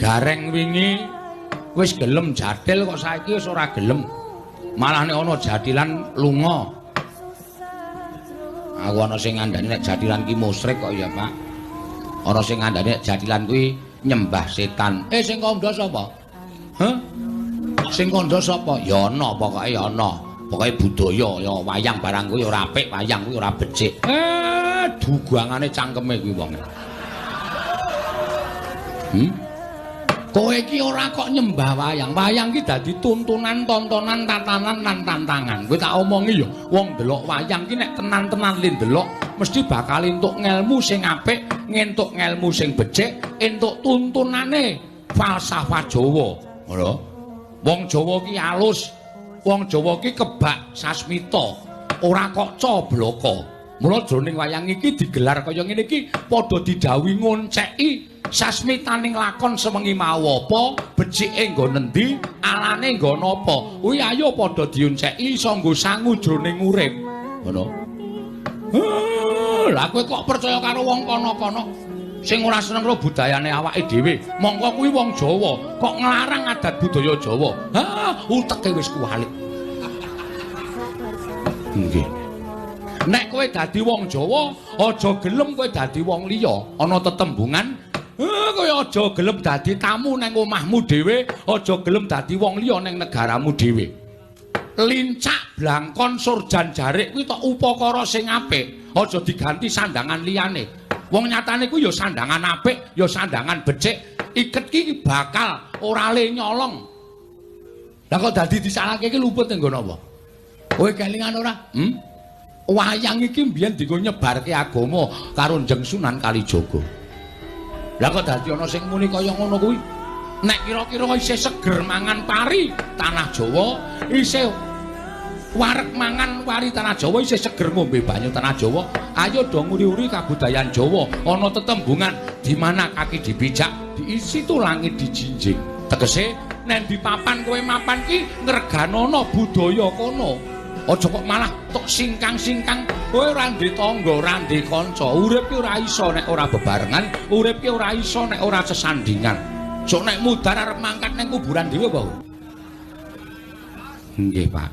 Gareng wingi wis gelem jathil kok saiki wis ora gelem. Malah nek ana jathilan lunga. Aku ana sing ngandani nek jathilan ki musyrik kok ya, Pak. Ana sing ngandani nek jathilan kuwi nyembah setan. Sing kandha sapa? Hah? Sing kandha sapa? Ya ana, pokoke ya ana. Pokoke budaya ya wayang barang kuwi ora apik, wayang kuwi ora becik. Dugangane cangkeme kuwi wong. Kowe iki ora kok nyembah wayang. Wayang ki dadi tuntunan, tontonan, tatanan lan tantangan. Kowe tak omongi ya, wong ndelok wayang ki nek tenan-tenan le ndelok mesti bakal entuk ngelmu sing apik, ngentuk ngelmu sing becik, entuk tuntunane falsafah Jawa. Ngono. Wong Jawa ki alus. Wong Jawa ki kebak sasmita, ora kok cobloko. Mula jroning wayang iki digelar kaya ngene iki padha didhawuhi ngonceki sasmitaning lakon sewengi mau apa, becike nggon endi, alane nggon apa. Kuwi ayo padha dionceki iso nggo sangu jroning urip. Ngono. Lah kowe kok percaya karo wong kono-kono sing ora seneng karo budayane awake dhewe. Mongko kuwi wong Jawa kok nglarang adat budaya Jawa. Ha, uteke wis kuwalik. Nggih. Nek kowe dadi wong Jawa, aja gelem kowe dadi wong liya. Ana tetembungan, kowe aja gelem dadi tamu nang omahmu dhewe, aja gelem dadi wong liya nang negaramu dhewe. Lincak blangkon surjan jarik kuwi tok upakara sing apik, aja diganti sandangan liyane. Wong nyatane kuwi ya sandangan apik, ya sandangan becik. Iket ki bakal ora le nyolong. Lah kok dadi disalahke iki luput ning nggon apa? Kowe kelingan ora? Wayang iki mbiyen dienggo nyebarke agama karo Njeng Sunan Kalijaga. Lah kok dadi ana sing muni kaya ngono kuwi? Nek kira-kira isih seger mangan pari tanah Jawa, isih wareg mangan wari tanah Jawa, isih seger ngombe banyu tanah Jawa, ayo do nguri-uri kabudayan Jawa. Ana tetembungan di mana kaki dipijak, di situ langit dijinjing. Tegese nek di papan kowe mapan ki ngreganono budaya kono. Aja kok malah tok singkang-singkang, kowe ora ndek tangga, ora ndek kanca. Urip ki ora iso nek ora bebarengan, urip ki ora iso nek ora sesandingan. Sok nek mudhar arep mangkat nang kuburan dhewe apa? Nggih, Pak.